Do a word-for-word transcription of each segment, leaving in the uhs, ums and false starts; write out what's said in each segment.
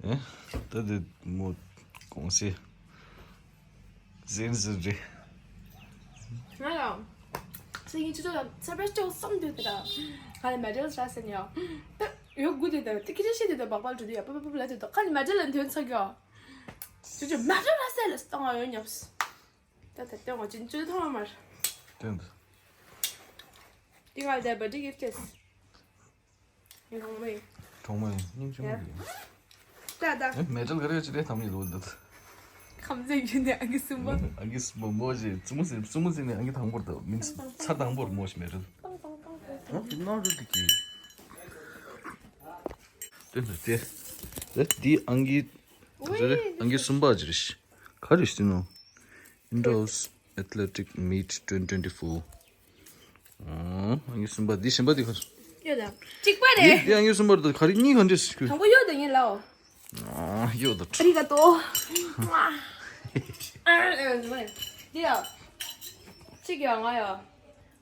ད་དེ་མོ་གོང་སེ་ཟིན་ཟིན་རེད། ང་ཡང་སེ་ཡིན་ཅི་ཅོ་ལ་ས་པ་རེ་སི་ཅོ་བསམ་དུས་དེ་ད་ཁ་ལ་མེ་ཌལ་ར་སེ་ཡོད་དེ་ད་ཏི་ཀི་ཅི་ཤི་དེ་ད་བག་བག་འགྲོ་དུས་ཡ་པ་པ་པ་ལ་དེ་ད་ཁ་ལ་མེ་ཌལ་ལ་འདོན་ཚ་གི་ཡོད། ཅོ་ཅོ་མེ་ཌལ་ར་སེ་ལ་སྟོང་ཡོད་ཉོབ། ད་ད་ལྟ་ང་ཅིན་ཅོ་ཐོང་མར། དེ་འདི་ང་ལ་བར་ཌེ་གིཕ་ཊི་ཡེ། ངའི་གྲོགས་མོ་ཡིན། གྲོགས་མོ་ཡིན། སྙིང་རྗེ་མོ་ཡིན། ད་ད། ཨེ་མེ་ཌལ་ག་རེ་ཅི་རེད་ཐམ་ཡིན་ལོ་འདི། ཁམ་ཚན་རྒྱུན་ནས་ཨང་ཀི་གསུམ་པ། ཨང་ཀི་གསུམ་པ་མོ་ཞེས་བཙུན་མོ་ཟིན་བཙུན་མོ་ཟིན་ནས་ཨང་ཀི་དང་པོར་དང་མིན་ཚར་དང་པོར་མོ་ཞེས་མེ་ཌལ། ཨ་འདི་ནང་རུ་འདི་གི། དེ་འདི་དེ། དེ་འདི་ཨང་ཀི། དེ་རེད་ཨང་ཀི་གསུམ་པ་ཅི་རེད། ག་རེ་ཞིག་ནོ། Indoors Athletic Meet twenty twenty-four. ཨང་ཀི་གསུམ་པ་འདི་གཞན་པ་འདི་ག་རེ། ཡོད་ད། གཅིག་པ་རེད། འདི་ཨང་ཀི་གསུམ་པ་རེད་ད། ག་རེ་གཉིས་ག་འདྲས་ཞིག་དང་པོ་ཡོད་ད་ཡིན་ལའོ། ཨ་ཡོད་ད། ཨ་རི་ག་ཏོ། འདི་ཡ། གཅིག་ཡ་ང་ཡ།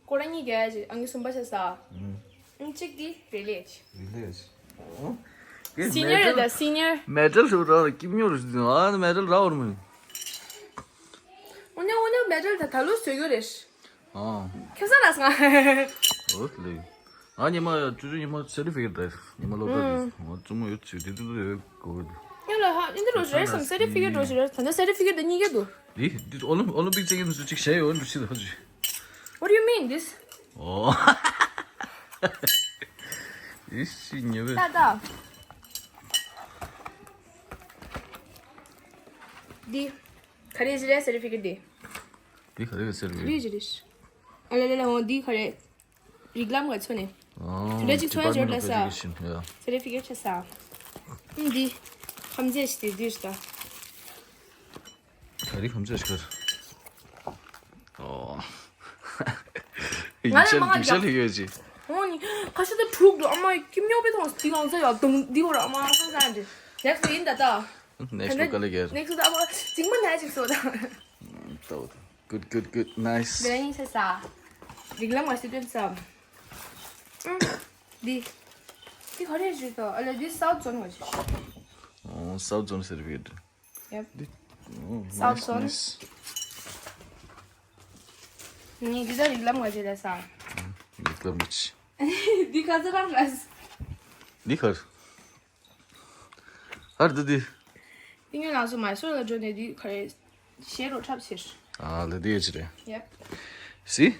ཁོ་རང་གཉིས་ཀས་ཨང་ཀི་གསུམ་པ་བྱས་ས། ཨང་གཅིག་འདི་རི་ལེ་ཆི། རི་ལེ་ཆི། སི་ནི་ཡར་རེད་ད་སི་ནི་ཡར། མེ་ཌལ་ཞུ་ར་ཀིམ་ཉོ་རུ་ཞུ་ཨ་མེ་ཌལ་ར་འོར་མོ། འོ་ནེ་འོ་ནེ་མེ་ཌལ་ད་ད་ལོ་བཟོས་ཡོད་རེད། ཨ། ཁེ་ས་ལ་སང་། འོ་ལེ། ང་ཉི་མ་ཅུ་ཅུ་ཉི་མ་སེ་ཊི་ཕི་ཀེཊ་རེད། ཉི་མ་སློབ་གྲྭ་དེ་ང་བཙུན་མོ་ཡོད་ཚུལ་དེ་དུ་དུ་ཡོད་གོ། ཡང་ལ་ཧ་ཨིན་དི་རོ་ཞུ་རེད་སང་སེ་ཊི་ཕི་ཀེཊ་རོ་ཞུ་རེད་ད་ནི་སེ་ཊི་ཕི་ཀེཊ་དེ་གཉིས་ཀ་འདུག་འདི་འདི་ཨོ་ལིམ་ཨོ་ལིམ་པིག་ཅེག་ཡིན་ཚུལ་ཅིག་བྱས་ཡོད་འདུག་ཕྱི་ལ་ཧ་ཅི། What do you mean this? ཨོ། ཨི་ཤི་ཉེ་བེ། ད་ད། འདི། ག་རེ་ཞིག་རེད་སེ་ཊི་ཕི་ཀེཊ་འདི། འདི་ག་རེ་སེ་ཊི་ཕི་ཀེཊ། ག་རེ་ཞིག་རེད། ཨ་ལ་ལ་ལ་འོ་འདི་ག་རེ། རིགས་ལམ་ག་ཚོད་ནས། ཨོ། དེ་འདྲ་ཅིག་ཚོད་ཡ་འབྱོར་ལ་ས། Department of Education, yeah. སེ་ཊི་ཕི་ཀེཊ་ཆ་ས། ཨུམ་འདི། ཁམ་ཚད་ཞིག་དེ་འདི་ཞིག་ད། ག་རེ་ཁམ་ཚད་ཤར། ཨོ། ང་ལ་མང་ང་རྒྱག་ཡོད་ཅི། ཨོ་ནི། ཁ་ཤས་ད་དྲུག་འགྲོ་ཨ་མ་ཀིམ་ཉོ་པའི་ཐོང་སྟི་གང་ཚ་ཡོད་དང་འདི་བོར་ཨ་མ་ཁང་ཚ་འདི། ནེག་སི་ཡིན་ད་ད། ནེག་སི་ག་ལ་གེར། ནེག་སི་ད་ཨ་མ་ཅིག་མ་ནས་ཅིག་སོ་ད། ཏོ་ད། Good, good, good. Nice. དེ་ཡིན་ས་ས། རིགས་ལམ་ང་སི་ཏུན་ས། ཨུམ། འདི། འདི་ག་རེ་ཞུ་ད་ཨ་ལ་འདི་སའུ་ཛོན་ང་ཞུ། ཨོ་སའུ་ཛོན་སེར་བེད། Yep. འདི། ཨོ་སའུ་ཛོན། Nice, nice. ནི་འདི་ད་རིགས་ལམ་ང་ཞུ་ད་ས། རིགས་ལམ་གྱི། འདི་ག་ཚོད་རང་ག་ས། འདི་གར། ཨར་འདི་འདི། ཏིང་ངེ་ལགས་སུ་མ་སོར་ལ་འགྲོ་ནས་འདི་ག་རེ་ཞེ་རོ་འཁྲབ་ཕྱིར། ཨ་ལེ་འདི་ཡོད་ཅི་རེད། Yep. སི།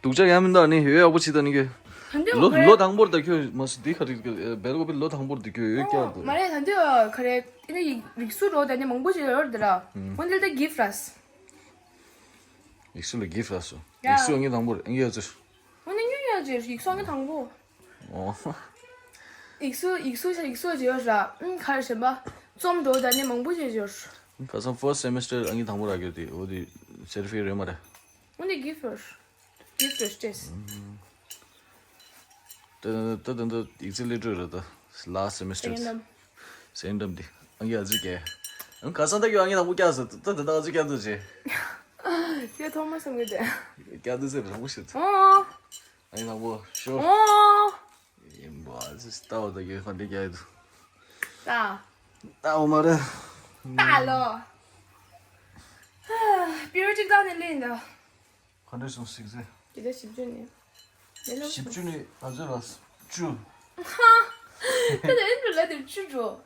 སྡུག་ཅག་ཡང་མིན་ད་ནི་ཡོད་ཡག་པོ་ཅི་ད་ནི་གི། ད་འདི་ལོ་ག་རེ། ལོ་དང་པོར་ད་ཁྱོད་མ་སི་འདི་ག་རེ་བེལ་ཀོ་པི་ལོ་དང་པོར་འདི་ཁྱོད་ཡོད་ཀྱག་ཨོ་འདུག་མ་རེད་ད་འདི་ག་རེ་ཨེ་ནི་རིགས་སུ་རོ་ད་ནི་མང་པོ་ཅིག་ཡོད་རེད་ད་ར། ཨུམ། འོན་ཏེ་ད་གིཕ་རས། ཡིག་གཟུགས་ལ་གིཕ་ར་སོ། ཡ། ཡིག་གཟུགས་ཨང་ཀི་དང་པོ་རེད་ཨང་ཀི་ཡ་ཙིར། ཨོ་ན་ཉོ་ཡ་ཙིར་ཡིག་གཟུགས་ཨང་ཀི་དང་པོ། ཨོ། ཡིག་གཟུགས་ཡིག་གཟུགས་ཡིག་གཟུགས་ཅིག་ཡོད་ར། ཨུམ་ག་རེ་ཞེན་པ། རྩོམ་འགྲོ་ད་ནི་མང་པོ་ཅིག་ཡོད། ཁ་སང་first semester ཨང་ཀི་དང་པོ་རག་གི་དེ་འོ་དེ་certificate རེད་མ་རེད། ཨོ་ནི་གིཕ་ར། གིཕ་ར་སྟེས། ད་ད་ད་ད་ཡིག་ཚད་ལས་སྤྲོད་རེད་ད། last semester། སེང་འདམ། སེང་འདམ་འདི། ཨང་ཀི་ཨ་ཙི་ཀྱེ། ཨང་ཁ་སང་ད་ཀྱོ་ཨང་ཀི་དང་པོ་བཀྱག་ཟེར་ད་ད་ད་ཨ་ཙི་བཀྱག་འདུག་ཅེ། ཁྱོད་ཐོག་མ་སེམས་ཀྱི་དེ། བཀྱག་འདུག་ཟེར་རང་པོ་ཤི། ཨོ། ཨང་ཀི་དང་པོ་ཤོ། ཨོ། ཡིན་པ་ཨ་ཙི་ལྟ་བ་ད་ཀྱོ་ཁ་འདི་བཀྱག་འདུག་ད། ལྟ་བ་མ་རེད། ད་ལོ། པིའུ་ཅིག་བཏང་ནས་ལེན་ད། ག་འདྲས་སོང་ཟིག་ཟེར། དེ་ལ་བཞི་བཅུ་ནི། དེ་ལ་བཞི་བཅུ་ནི་ང་ཚོ་ལ་བཅུ། ཧ། ད་དེ་འདྲ་ལ་དེ་བཅུ་འགྲོ།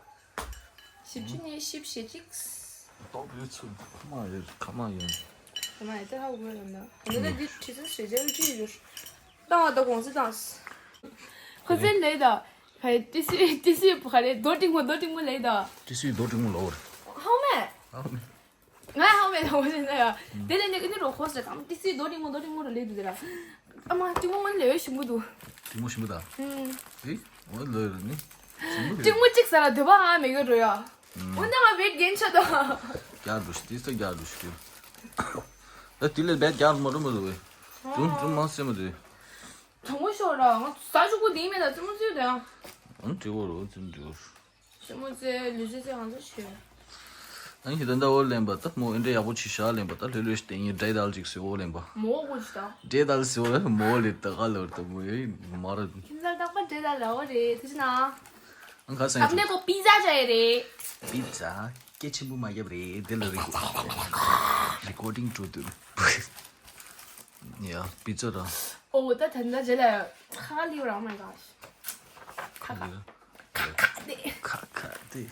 བཞི་བཅུ་ནི་བཞི་བཞི་གཅིག་ཏོག་ཡོད་ཚུལ་ཁ་མ་ཡོད་ཁ་མ་ཡོད། ཁ་མ་ཡོད་ད་ཧ་གོ་ཡོད་ལ་ད། ད་འདི་ཁྲི་ཚོ་ཞེ་ཅན་བཅུ་ཡོད། ད་ང་ད་གོང་ཚད་བཏང་། ཁོ་ཚན་ལས་ད། ཧེ་ཏི་སི་ཏི་སི་ག་རེ་རྡོ་འགྲིག་མོ་རྡོ་འགྲིག་མོ་ལས་ད། ཏི་སི་རྡོ་འགྲིག་མོ་ལོར། ཧོ་མེ། ཧོ་མེ། ང་ཧ་མེ་ལ་འོ་ཟེར་ན་ཡ། དེ་ལས་ནས་ཨེ་ནི་རོ་ཧོ་ཟེར་དམ་ཏི་སི་རྡོ་རིང་མོ་རྡོ་རིང་མོ་ར་ལས་འདུག་ཟེར་ར། ཨ་མ་གཅིག་མོ་ངོ་ལས་ཞིམ་གི་འདུག་གཅིག་མོ་ཞིམ་གི་ད། ཧུམ། ཨེ། འོ་ལོས་ར་ནི། ཞིམ་གི་རེད། གཅིག་མོ་གཅིག་ཟ་ལ་འདོད་པ་ཧ་མེད་གི་འགྲོ་ཡ། ཧུམ། འོ་ན་ང་བེད་རྒན་ཆ་ད། རྒྱག་འགྲོ་ཤི་ཏི་སི་རྒྱག་འགྲོ་ཤི། ད་དེ་ལས་བེད་རྒྱག་མ་འགྲོ་མ་འདུག་བས། དུང་དུང་མ་སེ་མ་འདུག་དྲང་པོ་ཤོད་ར་ང་ཟ་ཆོག་གི་དེ་མེད་ད་རྩེད་མོ་རྩེ་ཡོད་ད་ཡང་། ཨང་དྲི་བོ་རོ་རྩེད་མོ་དྲི་བོ་རོ། རྩེད་མོ་རྩེ་ལུས་རྩལ་རྩེ་གང་ཚོད་བྱེད། ཨང་ཧི་ད་ད་འོ་ལེན་པ་ད་མོ་ཨེ་འདྲ་ཡག་པོ་ཆི་ཤ་ལེན་པ་ད་ལྷོད་ལྷོད་ཤི་ཏེ་ངའི་འདྲེ་དལ་ཅིག་སི་འོ་ལེན་པ། མོ་གོ་ཅི་ད། འདྲེ་དལ་སི་འོ་ལེན་མོ་ལེ་ད་ག་ལོར་ད་མོ་ཡོད་མ་ར། ཁྱིམ་ཚང་རྟག་པར་འདྲེ་དལ་ལ་འོ་རེད་དེ་ཅི་ན། ཨང་ཁ་སང་ཨ་ནེ་ཁོ་པི་ཛ་བྱ་ཡི་རེད། པི་ཛ་སྐད་ཆེན་པོ་མ་བརྒྱབ་རེད། དེ་ལ་རི་རི་ཀོར་ཌིང་འགྲོ་དུས། ཡ་པི་ཛ་ར། ཨོ་ད་ད་ད་རྗེས་ལ་ཁ་ཁ་ལིའུ་ར། Oh my gosh. ཁ་ཁ་ཁ་ཁ་དེ། ཁ་ཁ་དེ།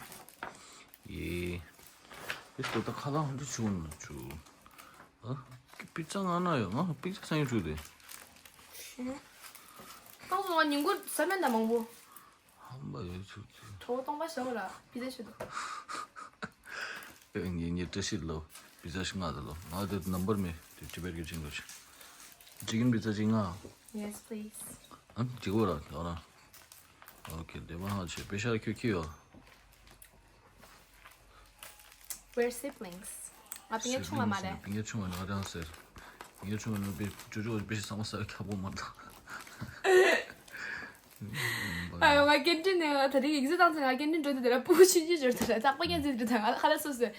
ཡེ། ཨེ་ཏོ་ད་ཁ་ལག་འདི་བྱུང་ན་བྱུང་། ཨ། པི་ཛ་ང་ན་ཡོད། ང་པི་ཛ་སང་ཡོད་བྱུང་དེ། ཏང་སོ་ང་ཉིན་གུང་ཟ་མེད་ད་མང་པོ། ཧམ་པ་ཡོད་ཚུལ་ཚུལ། གྲོགས་སྟོང་པ་ཞོག་ལ་པི་ཛ་ཞུ་དོ། ཨེ་ངེད་ངེད་བཀྲ་ཤིས་ལོ། པི་ཛ་ཞིག་མངགས་ད་ལོ། ང་དེ་ནམ་བར་མེད་དེ་ཊི་བེཊ་གི་ཅིག་འགྲོ་ཆེ། ཅི་ཀན་པི་ཛ་ཅིག་མངགས། Yes, please. ཨ་ཅིག་གོ་ར་ཡོད་ར། ཨོ་ཁེ། དེ་མ་ཧ་ཆེ་པེ་ཤ་ཁྱོད་ཁྱི་ཡོད། We're siblings. ང་པིང་ཆུང་བ་མ་རེད། པིང་ཆུང་བ་ནི་ང་རང་ཟེར། པིང་ཆུང་བ་ནི་པེ་ཅོ་ཅོ་པེ་ཤ་ཚང་མ་ཟ་ཁ་པོ་མ་འདུག་ཨ་ཡོ། ང་སྐད་འཕྲིན་ནས་ད་རེས་ཡིག་ཚད་བཏང་ཚེ་ང་སྐད་འཕྲིན་འགྲོ་དུས་དེ་ལ་སྤུ་གུ་ཆུང་ཆུང་འབྱོར་དེ་ལ་ལྟག་པ་སྐད་འཛིན་དུས་ད་ང་ཁ་ལ་སོ་སོས།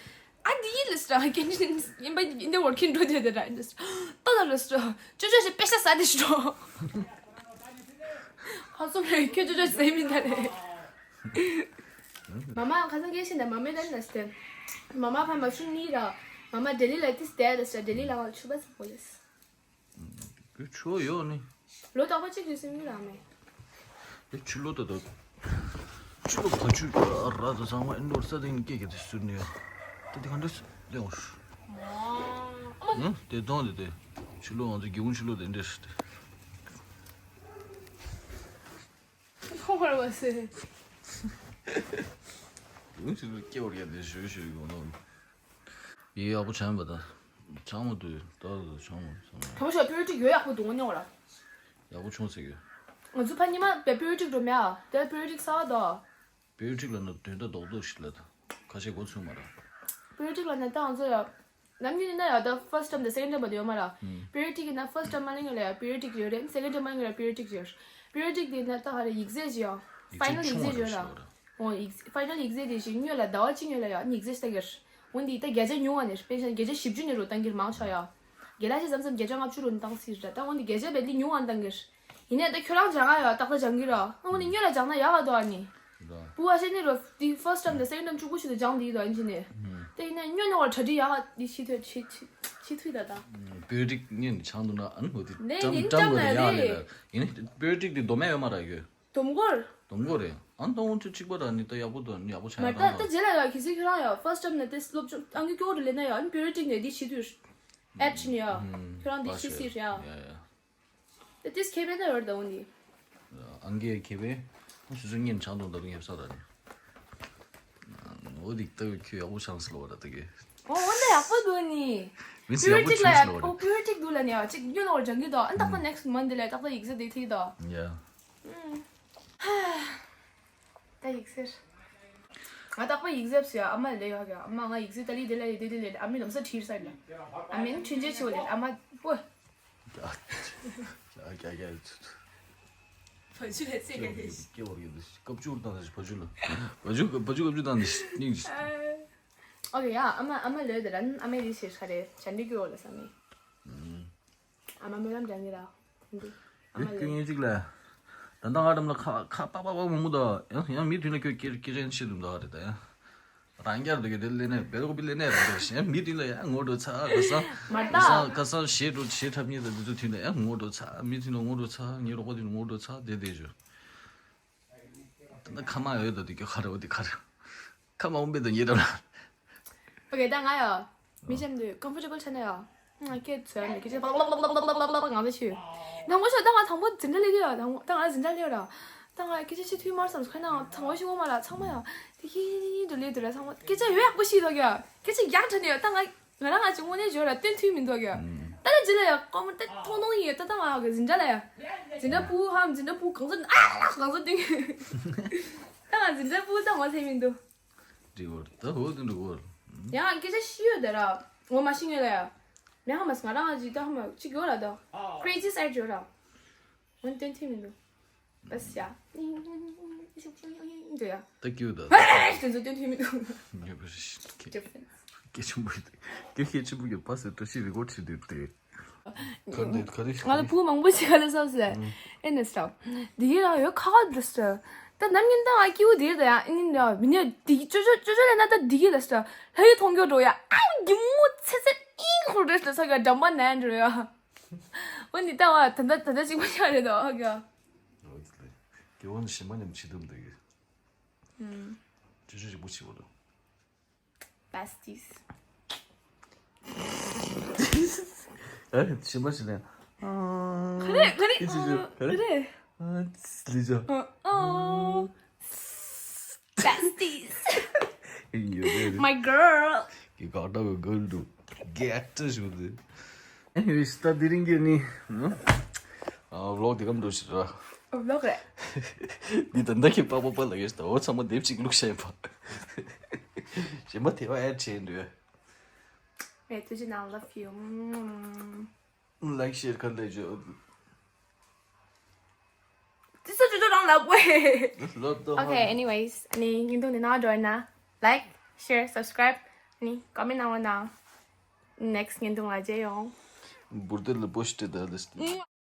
ཨ་འདི་ཡིན་ལ་སྲ་སྐད་འཕྲིན་ཡིན་པ་ཡིན་དེ་ཝར་ཁིན་འགྲོ་དུས་དེ་ལ་ཡིན་ལ་སྲ་ཏོ་ལ་ལ་སྲ་ཅོ་ཅོ་ཞིག་པེ་ཤ་ཟ་དེ་ཤི་འགྲོ། ཁ་སོ་མེ་ཁྱོད་ཅོ་ཅོ་ཟེར་མི་འདྲ་རེད། མ་མ་ཁ་སང་སྐད་ཤེས་ན་མ་མེ་ད་ནི་ལ་སྟེ། མ་མ་ཕ་མ་ཤུ་ནི་ར། མ་མ་ལྡི་ལི་ལ་ཏིས་དེ་ལ་སྟེ་ལྡི་ལི་ལ་ང་ཆུ་བ་ཟི་པོ་ལེས། ཆུ་ཡོད་ནི། ལོ་རྟག་པ་གཅིག་རེད་སེམས་ཡུལ་ལ་མེ། ཆུ་ལོ་ད་ད། ཆུ་ལོ་བ་ཆུ་ར་ད་ཚང་མ་ཨིན་ཌོར་ས་དེ་ནི་སྐད་ཀྱི་དེ་སུ་ནི་ཡ། ད་དེ་ག་འདྲ་སུ་དེ་འོ། ཨ་མ། ཨ་དེ་དོང་དེ་དེ། ཆུ་ལོ་ང་ཚོ་སྒེའུ་ཁུང་ཆུ་ལོ་དེ་འདྲ་སུ་དེ། ཁོང་བར་བ་སེ། ལུང་ཞིག་ལ་སྐྱེ་བར་ཡ་དེ་ཞུ་ཞུ་ཡོང་ནོ། ཡི་ཡག་པོ་ཆང་པ་ད། ཆང་མོ་དུ་ད་ད་ཆང་མོ་ཆང་མོ། ཁ་བ་ཤོག་པི་ཡོ་ཊིག་ཡོད་ཡག་པོ་འདུག་ངོ་ཉོ་ར། ཡག་པོ་ཆུང་ཟེར་གི། ང་ཚོ་ཕ་ཉི་མ་པེ་པི་ཡོ་ཊིག་འགྲོ་མེད་ཨ། དེ་པི་ཡོ་ཊིག་ས་བ་དོ། པི་ཡོ་ཊིག་ལ་ན་དོན་དག་རྡོག་རྡོག་ཞིག་ལ་ད། ཁ་ཤས་གོ་ཚུགས་མ་ར། པི་ཡོ་ཊིག་ལ་ན་ད་ང་ཚོ་ཡ། ནམ་རྒྱུན་ཡིན་ན་ཡང་ད་first term དང་second term བར་དུ་ཡོད་མ་ར། ཨུམ། པི་ཡོ་ཊིག་ཡིན་ན་first term མ་ལེན་ཡོད་ལ་ཡང་པི་ཡོ་ཊིག་ཡོད་རེད། second term མ་ལེན་ཡོད་ལ་པི་ཡོ་ཊིག་ཡོད། པི་ཡོ་ཊིག་དེ་ན་ད་ག་རེ་ཡིག་ཚད་ཅིག་ཡང་ཕའི་ནལ་ཡིག་ཚད་ཅིག་ཡོད་ར། ཨོ་ཡིག་ཕའི་ནལ་ཡིག་ཚད་དེ་བཞིན་སྔོན་ལ་ཟླ་བ་གཅིག་སྔོན་ལ་ཡང་ཡིག་ཚད་ལྟ་གི་ར། འོན་ཏེ་ད་བརྒྱ་ཆ་ཉུང་བ་ནས་དཔེ་ཆ་བརྒྱ་ཆ་བཞི་བཅུ་ནས་རུ་བཏང་གི་ར་མང་ཆ་ཡ། རྒན་ལགས་ཤི་ཙམ་ཙམ་བརྒྱ་ཆ་ལྔ་བཅུ་རུ་བཏང་སྲིད་ར། ད་འོན་ཏེ་བརྒྱ་ཆ་བེད་ལི་ཉུང་བ་བཏང་གི་ར། ཡིན་ནའི་ད་ཁྱོད་རང་སྦྱང་ང་ཡོད་ཏག་ཏག་སྦྱང་གི་ར། ཨ་འོ་ནི་སྔོན་ལ་སྦྱང་ན་ཡག་ག་འདུག་ཨ་ནི། ར། པུ་ཨ་ཤེ་ནི་རོ་དེ་first term དང་second term གཅིག་པུ་ཞིག་ཏུ་སྦྱང་དེ་ཡིན་དུ་ཨ་ནི་ཅི་ནས། ཧུམ། དེ་ཡིན་ན་སྔོན་ནས་བར་གྲ་སྒྲིག་ཡག་ག་དེ་ཤི་ཐོས་ཤི་ཤི་ཤི་ཐུས་ད་ད། པི་ཡོ་ཊིག་སྔོན་ནས་སྦྱང་འདུག་ན་ཨ་ནི་འོ་དེ་ནས་ཀྲམ་ཡིན་ཀྲམ་ཀྲམ་ལ་ལ་ཡག་ནས་ལ་ཡིན་ནི་པི་ཡོ་ཊིག་དེ་དོ་མེད་ཡོད་མ་ར་ཡོད། དོམ་གོར། དོམ་གོར་རེད། ཨ་ནི་ཏོང་ཁྲི་གཅིག་པ་ར་ནི་ད་ཡག་པོ་འདུག་ནི་ཡག་པོ་ཆགས་མ་ཡོད་ད་ད་རང་རྗེས་ལ་ཡ་གལ་སྲིད་ཁྱོད་རང་ཡ་first term ནས་དེ་སློབ་སྦྱོང་ཨང་ཀི་སྐྱོ་བོ་རེ་ལེན་ན་ཡ་ཨ་ནི་པི་ཡོ་ཊིག་ནས་དེ་ཤི་དུས་ཨེ་ཆི་ནི་ཡ་ཁྱོད་རང་དེ་ཤི་སྲིད་ར་ཡ། ཡ་ཡ། དེ་ཏིས་ཁེ་ཕན་ད་ཡོད་ད་འོ་ནི། ཨང་ཀི་ཁེ་ཕན། སུ་སུ་ཉིན་ཆང་དུང་ད་དུང་ཡེབ་ས་ད་ནི། འོ་དེ་ལྟ་བུ་ཁྱོད་ཡག་པོ་ཆང་སི་ལོ་བ་ད་ད་གི། འོ་འོ་ད་ཡག་པོ་འདུག་ནི། མི་སུ་ཡག་པོ་པི་ཡོ་ཊིག་ལ་ཆང་སི་ལོ་བ་ད། ཨོ་པི་ཡོ་ཊིག་འདུག་ལ་ནི་ཡ་གཅིག་ཉོ་ནོར་སྦྱང་གི་ད་ཨ་ནི་ཏག་ཏག་next month ལ་ཏག་ཏག་ཡིག་ཚད་དེ་ཐིག་ད། ཡ། ད་ཡིག་ཚད། ང་ཏག་པ་ཡིག་ཚད་སུ་ཡ་ཨ་མ་ལ་ལས་ཡོད་ག་ཨ་མ་ང་ཡིག་ཚད་ད་ལི་དེ་ལ་ལས་དེ་དེ་ལས་ཨ་མི་ལམ་སང་ཁྲིད་ས་ལ། ཨ་མིན་ཁྲིན་ཅེ་ཆེ་བ་ལས་ཨ་མ་པོ། ཀྱ་ཀྱ་ཀྱ། བ་ཇུ་ལ་ཚེ་ག་ནས། སྐྱེ་བར་ཡོད་དེ་སྐབས་བཅུར་བཏང་དེ་བ་ཇུ་ལ། བ་ཇུ་བ་ཇུ་སྐབས་བཅུར་བཏང་དེ་སྙིང་རྗེ། ཨོ་ཡ་ཨ་མ་ཨ་མ་ལོས་དེ་ར་ཨ་མའི་རིགས་ཤེས་ཁ་རེ་བྱ་འདི་སྐྱོ་བ་ལ་ས་མི། ཨ་མ་སྨོན་ལམ་རྒྱག་གི་ར། འདི། ཨ་མ་ལོས། ཁྱོད་ངེད་ཅིག་ལ། ད་ལྟ་ང་འགྲམ་ལ་ཁ་ཁ་པག་པག་པག་མང་པོ་དང་ཡང་ཡང་མི་མཐུན་ལ་ཁྱོད་སྐྱེ་སྐྱེ་ཆེན་ཤི་འདུག་ད་རེད་ད་ཡང་། རང་རྒྱལ་འདུག་གི་དེ་ལས་ནས་བེ་རོག་པི་ལས་ནས་རང་རྒྱལ་ཞེན་མི་མཐུན་ལ་ཡང་ངོ་འགྲོ་ཚ་ག་སང་། མ་ག་ད། སང་ག་སང་ཞེ་འགྲོ་ཞེ་འཁྲབ་ཉེ་ད་འདི་ཚོ་མཐུན་ལ་ཡང་ངོ་འགྲོ་ཚ་མི་མཐུན་ལ་ངོ་འགྲོ་ཚ་ངའི་རོགས་པ་མཐུན་ལ་ངོ་འགྲོ་ཚ་དེ་དེ་ཞུ། ད་ལྟ་ཁ་མ་ཡོད་ད་དེ་ཁྱོད་ཁ་རེ་བ་དེ་ཁ་རེ། ཁ་མང་པོ་མེད་དོ་ཉེ་འགྲམ་ལ། ཨོ་ཀེ་ད་ང་ཡ། མི་གཤམ་དུ་comfortable ཆགས་ན་ཡ། ང་སྐད་ཚོད་མེད་སྐད་ཆ་ལག་ལག་ལག་ལག་ལག་ལག་ལག་ང་ཚོ་ཤི། དང་པོ་ཤོད་ད་ང་དང་པོ་འཛིན་གྲྭ་སླེབས་དུས་ཡ་དང་ད་ང་འཛིན་གྲྭ་སླེབས་ར། ད་ང་སྐད་ཆ་བཤད་ཐུབ་མ་སོང་ཁ་ན་དང་པོ་ཤི་འོ་མ་ལ་ཚང་མ་ཡ། དེ་ཧི་ཧི་ཧི་དུ་སླེབས་དུས་ར་ཚང་མ་སྐད་ཆ་ཡོད་ཡག་པོ་ཤི་འདུག་ཡ། སྐད་ཆ་ཡག་དྲན་ནས་ཡ་ད་ང་ང་རང་ང་ཅིག་དངོས་གནས་བརྗོད་ར་བསྟན་ཐུབ་མི་འདུག་ཡ། ཨུམ། ད་ལྟ་འཛིན་གྲྭ་ཡ་ཀོ་མོ་ད་ཐོང་ཐོང་ཡིན་ད་ད་ང་གི་འཛིན་གྲྭ་ལ་ཡ། འཛིན་གྲྭ་ཕྲུ་གུ་ཧམ་འཛིན་གྲྭ་ཕྲུ་གུ་གང་ཚོད་ཨ་གང་ཚོད་སྟོན་གི། ད་ང་འཛིན་གྲྭ་ཕྲུ་གུ་ད་ངོ་ཚ་མི་འདུག་འགྲིག་གོ། ད་འོ་དེ་འགྲིག་གོ། ཡང་སྐད་ཆ་ཤི་ཡོད་དེ་ར། ངོ་མ་ཤི་ངེས་ལ་ཡ། མེ་ཧ་མ་སི་ང་རང་ཨ་ཅི་ད་ཧ་མ་གཅིག་ཡོད་ར་ད། crazy side ཡོད་ར། འོན་ཏན་ཐིག་མི་འདུག་ཨ་སི་ཡ། འདུག་ཡ། ད་ཀྱུ་ད། དེ་ཚོ་ཏན་ཐིག་མི་འདུག་ཉོ་པ་རེད། སྐད་ཆེན་པོ་ཡོད་དེ། སྐད་ཆེན་པོ་ཡོད་པ་སེ་བཀྲ་ཤིས་རི་གོ་ཁྲིད་དུས་དེ། ག་རེ་ག་རེ། ང་ལ་བུ་མང་པོ་ཞིག་ག་ལ་བསམ་སོང་། ཨེ་ནས་ར། འདི་གི་ར་ཡོད་ཁ་ཁ་འདུག་ཟེར། ད་ ད་ནམ་ཉིན་ད་ང་སྐྱིད་པོ་དེ་ད་ཡ་ཨིན་ཡ་མི་ཉན་དེ་ཅོ་ཅོ་ཅོ་ཅོ་ལས་ན་ད་དེ་གི་ལ་ས་ལྷ་ཡི་མཐོང་རྒྱུ་འགྲོ་ཡ་ཨ་གི་མོ་ཚེ་ཚེ་ཨིན་ཧོ་རེ་ལ་ས་ག་འགྲམ་པ་ནན་འགྲོ་ཡ། འོ་ནི་ད་བ་ད་ད་ད་ད་ཅིག་མ་ཤ་རེད་ད་ཨ་ག། སྐྱེ་བོ་ནི་ཞིམ་པ་མཉམ་ཆེ་དུམ་འདུག་གི། ཅོ་ཅོ་ཅིག་པོ་ཆེ་བོ་རེད། Besties. ཨ་ཞིམ་པ་ཞིག་ལས། ག་རེ་ག་རེ་ཨ་ག་རེ། ཨ་ལི་ཇོ། ཨ་Besties. ཡོད་རེད། My girl. གི་ག་ད་གི་གུལ་དུ་གེ་ཏ་ཞུ་དེ། ཨེ་ཡོད་ད་དེ་རིང་གི་ནི་ཨ་ཝི་ལོག་དེ་གམ་འགྲོ་ཞིག་ར། ཝི་ལོག་རེད། འདི་ད་ལྟ་གི་པ་པ་པ་ལ་ཡོད་ད་འོ་ཚང་མ་དེབ་ཅིག་བླུགས་བྱས་པ། ཞིམ་པ་དེ་བ་ཨེ་བྱས་འདུག་ངས་ཐུགས་རྗེ་གནང་། Love you. Like share ཁ་ལས་བརྗོད། དེ་ཚོ་ཅོ་ཅོ་རང་ལབ་དགོས། ལབ་ཏོ། Okay, anyways, ཨ་ནི་བརྙན་ཐུང་འདི་ནང་འགྲོ་ཡིན་ན་like, share, subscribe, ཨ་ནི་comment གནང་རོགས་གནང་། Next བརྙན་ཐུང་ལ་མཇལ་ཡོང་། འབུར་དེ་ལ་པོ་ཤི་ཏེ་ད་ལས།